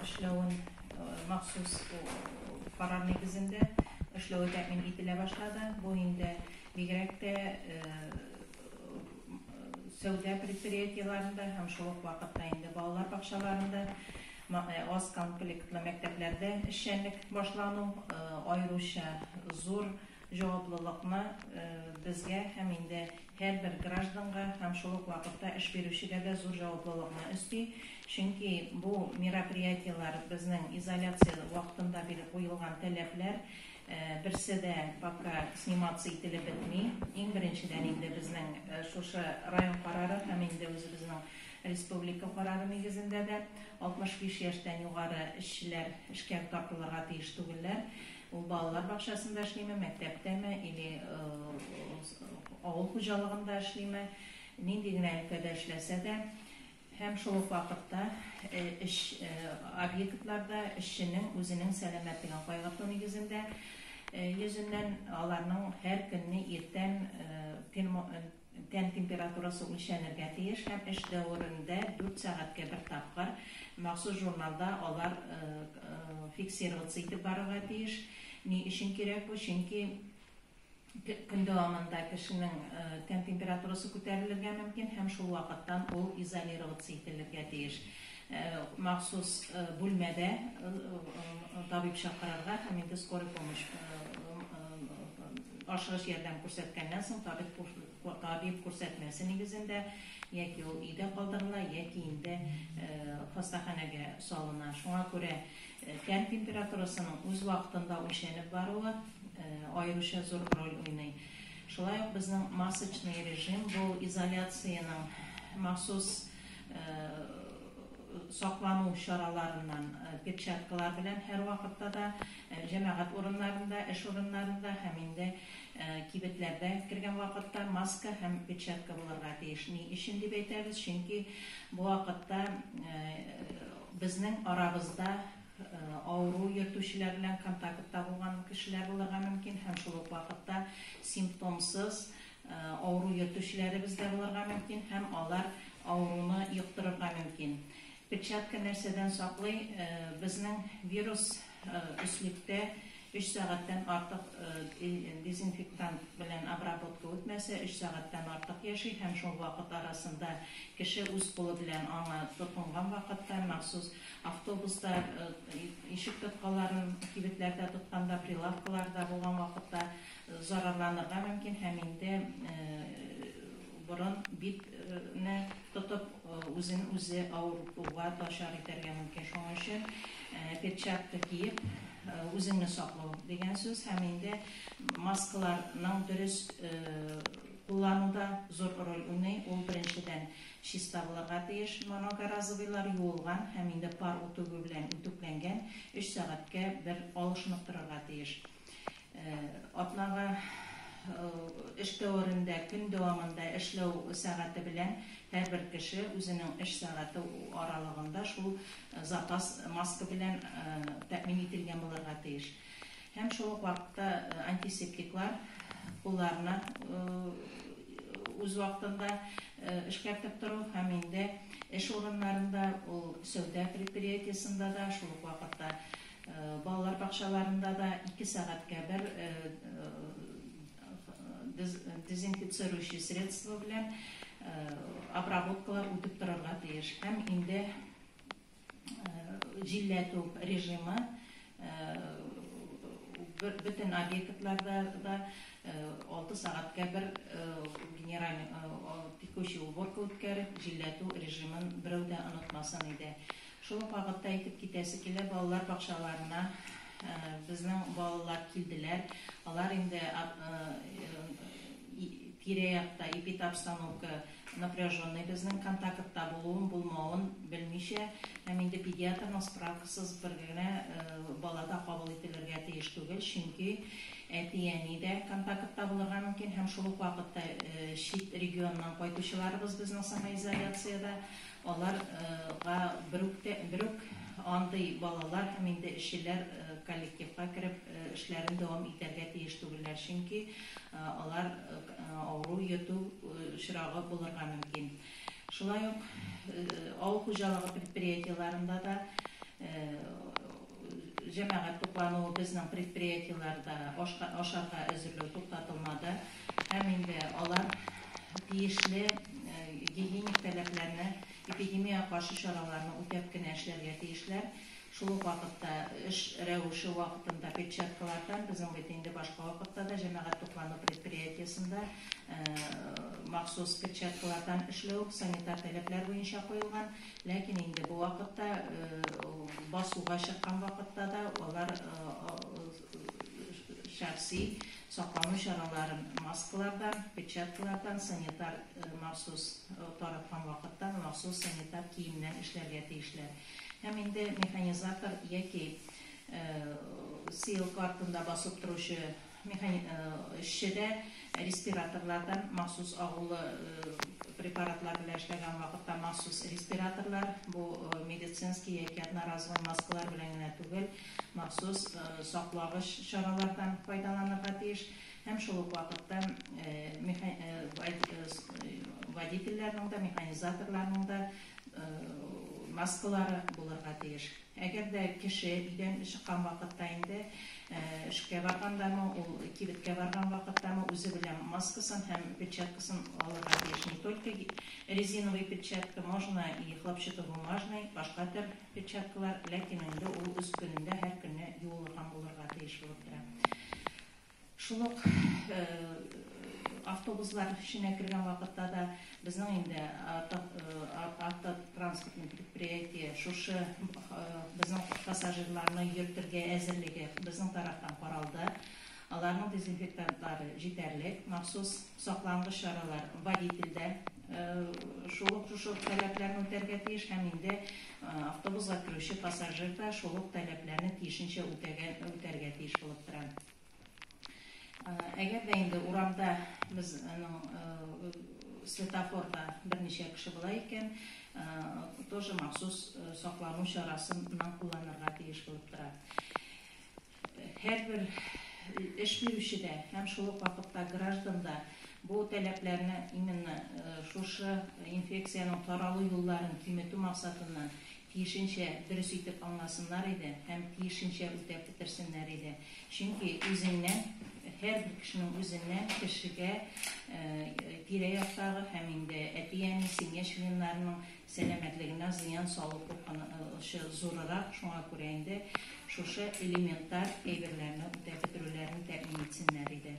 эшләвен махсус карар нигезендә эшләве тәэмин ителә башлады. Бу инде бигрәк тә сәүдә предприятиеләрендә һәм шул ук вакытта инде балалар бакчаларында, аз комплектлы мәктәпләрдә эшчәнлек башлану аеруча зур җаваплылыкны безгә һәм инде һәрбер гражданга һәм шул ук вакытта эш бирүчегә дә зур җаваплылыкны өсти. Чөнки бу мероприятиеләр безнең изоляция вакытында биреп куелган таләпләр берсе дә пока сниматься ителеп бетми. Иң беренчедән инде безнең шушы район карары һәм инде үзебезнең республика карары нигезендә дә 65 яшьтән югары эшчеләр эшкә тартылырга тиеш түгелләр. Ул балалар бакчасында эшлиме, мәктәптәме или авыл хуҗалыгында эшлиме, нинди генә өлкәдә эшләсә дә, һәм шул ук вакытта эш объектларда эшченең үзенең сәламәтлеген кайгырту нигезендә йөзеннән аларның һәр көнне иртән тән температурасы үлчәнергә тиеш һәм эш дәверендә 4 сәгатькә бер тапкыр махсус журналда алар фиксироваться итеп барырга тиеш. Ни өчен кирәк бу? Чөнки көн дәвамында кешенең тән температурасы күтәрелергә мөмкин һәм шул вакыттан ул изолироваться ителергә тиеш. Махсус бүлмәдә табиб чакырырга һәм инде скорый помощь ашыгыч ярдәм күрсәткәннән соң табиб күрсәтмәсе нигезендә яки ул өйдә калдырыла, яки инде хастаханәгә салына. Шуңа күрә тән температурасының үз вакытында үлчәнеп баруы аеруча зур роль уйный. Шулай ук безнең масочный режим, бу изоляциянең махсус саклану чараларыннан перчаткалар белән һәр вакытта да җәмәгать урыннарында, эш урыннарында һәм инде кибетләрдә кергән вакытта маска һәм перчатка булырга тиеш. Ни өчен дип әйтәбез? Чөнки бу вакытта безнең арабызда авыру йөртүчеләр белән контактта булган кешеләр булырга мөмкин һәм шул ук вакытта симптомсыз авыру йөртүчеләребез дә булырга мөмкин һәм алар авыруны йоктырырга мөмкин. Перчатка нәрсәдән саклый? Безнең вирус өслектә 3 сәгатьтән артык дезинфектант белән обработка үтмәсә, 3 сәгатьтән артык яши һәм шул вакыт арасында кеше үз кулы белән аңа тотынган вакытта махсус автобуста ишек тоткаларын кибетләрдә тотканда, прилавкаларда булган вакытта зарарланырга мөмкин һәм инде борын битне тотып үзен үзе авыруга дучар итәргә мөмкин. Шуның өчен перчатка киеп үзеңне саклау дигән сүз һәм инде маскаларның дөрес куллануда зур роль уйный. Ул беренчедән чиста булырга тиеш, многоразовыйлар юылган һәм инде пар үтүге белән үтүкләнгән 3 сәгатькә бер алышынып торырга тиеш. Атнага эш дәверендә, көн дәвамында эшләү сәгате белән һәрбер кеше үзенең эш сәгате аралыгында шул запас маска белән тәэмин ителгән булырга тиеш. Һәм шул ук вакытта антисептиклар кулларына үз вакытында эшкәртеп тору һәм инде эш урыннарында, ул сәүдә предприятиесында да, шул ук вакытта балалар бакчаларында да 2 сәгатькә бер дезинфицирующий средство белән обработкалар үтеп торырга тиеш. Һәм инде җилләтү режимы бөтен объектларда да 6 сәгатькә бер генеральный текущий уборка үткәреп, җилләтү режимын берәү дә онытмасын иде. Шул ук вакытта әйтеп китәсе килә, балалар бакчаларына безнең балалар килделәр. Алар инде тирә-якта эпидобстановка напряженный, безнең контактта булуын, булмавын белмичә, һәм инде педиатрның справкасыз бер генә бала да кабул ителергә тиеш түгел, чөнки әти-әни дә контактта булырга мөмкин һәм шул ук вакытта чит регионнан кайтучыларыбыз безнең самоизоляциядә, аларга берүк андый балалар һәм инде эшчеләр коллективка кереп эшләрен дәвам итәргә тиеш түгелләр, чөнки алар авыру йөртү очрагы булырга мөмкин. Шулай ук авыл хуҗалыгы предприятиеләрендә дә Җәмәгать туклануы безнең предприятиеләрдә ашарга әзерләү туктатылмады һәм инде алар тиешле гигиеник таләпләрне, эпидемиягә каршы чараларны үтәп кенә эшләргә тиешләр. Шул ук вакытта эш рәвеше вакытында перчаткалардан, безнең бит инде башка вакытта да җәмәгать туклану предприятиесендә махсус перчаткалардан эшләү санитар таләпләр буенча куелган, ләкин инде бу вакытта басуга чыккан вакытта да алар шәхси саклану чараларын маскалардан, перчаткалардан, санитар махсус тараткан вакытта махсус санитар киемнән эшләргә тиешләр. Һәм инде механизатор яки сеялка артында басып торучы эшче дә респираторлардан махсус агулы препаратлар белән эшләгән вакытта махсус респираторлар, бу медицинский яки одноразовый маскалар белән генә түгел, махсус саклагыч чаралардан файдаланырга тиеш. Һәм шул ук вакытта водительләрнең дә, механизаторларның да маскалары булырга тиеш. Әгәр дә кеше өйдән чыккан вакытта инде эшкә баргандамы, ул кибеткә барган вакыттамы, үзе белән маскасын һәм перчаткасын алырга тиеш. Не только резиновый перчатка, можно и хлопчатобумажный, башка төр перчаткалар, ләкин инде ул үз көнендә һәр көнне юылган булырга тиеш булып тора. Шул ук автобуслар эченә кергән вакытта да безнең инде автотранспортный предприятие шушы безнең пассажирларны йөртергә әзерлеге безнең тарафтан каралды. Аларның дезинфектантлары җитәрлек, махсус саклангыч чаралар водительдә шул ук шушы таләпләрне үтәргә тиеш һәм инде автобусга керүче пассажир да шул ук таләпләрне тиешенчә үтәргә тиеш булып тора. Әгәр дә инде урамда безнең светофорда берничә кеше була икән, тоже махсус саклану чарасын кулланырга тиеш булып тора. Һәрбер эш бирүчедә һәм шул ук вакытта гражданда бу таләпләрне именно шушы инфекциянең таралу юлларын киметү максатыннан тиешенчә дөрес итеп аңласыннар иде һәм тиешенчә үтәп бетерсеннәр иде. Чөнки үзеннән, һәрбер кешенең үзеннән кешегә тирә-яктагы һәм инде әти-әни, семья членнарының сәламәтлегенә зыян салу куркынычы зурырак, шуңа күрә инде шушы элементар әйберләрне үтәп бетерүләрен тәэмин итсеннәр иде.